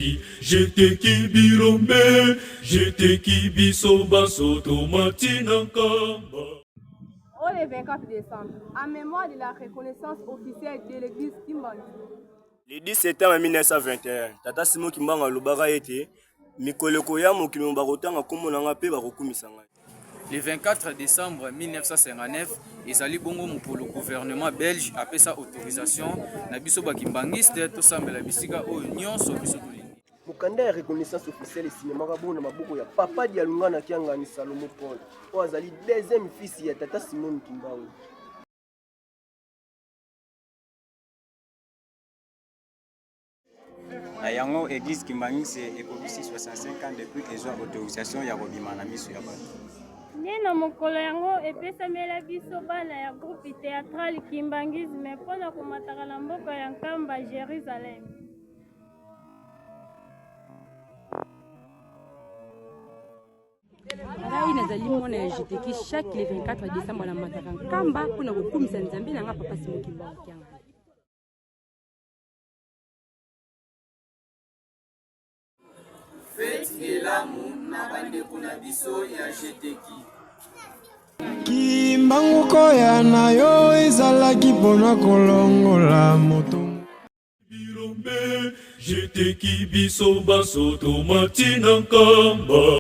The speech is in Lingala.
Jeteki bilombe, jeteki biso banso tomati na nkamba. Au le 24 décembre, en mémoire de la reconnaissance officielle de l'église Kimbangu. Le 10 septembre 1921, Tata Simon Kimbangu alobaka ete mikolo ekoya mokili bakotanga nkombo na ngai mpe bakokumisa ngai. Le 24 décembre 1959, ezali bongo mokolo gouvernement belge apesa autorisation na biso bakimbangiste tosambela bisika oyo nyonso biso tolingi. Mokanda ya reconnaissance officielle esinyamaka bongo na maboko ya Papa Dialungana Kiangani Salomo Paul, oyo azali deuxième fils ya Tata Simon Kimbangu. Na yango, Eglise Kimbanguiste ekokisi 65 ans depuis ezwa autorisation ya kobima na miso ya bato. Nde na mokolo yango epesamela biso bana ya groupe theatral Kimbanguisme mpo na komataka na mboka ya Nkamba, Jerusalem. Ngai nazali mwana ya Jiteki, chaque le 24 décembre namataka Nkamba mpo na kokumisa Nzambe na ngai Papa Simon Kimbangu Kiangani. Feti elamu na bandeko na biso ya Jeteki. Kimbangu koya na yo ezalaki mpona kolongola moto. Bilombe, jeteki biso banso tomati na nkamba.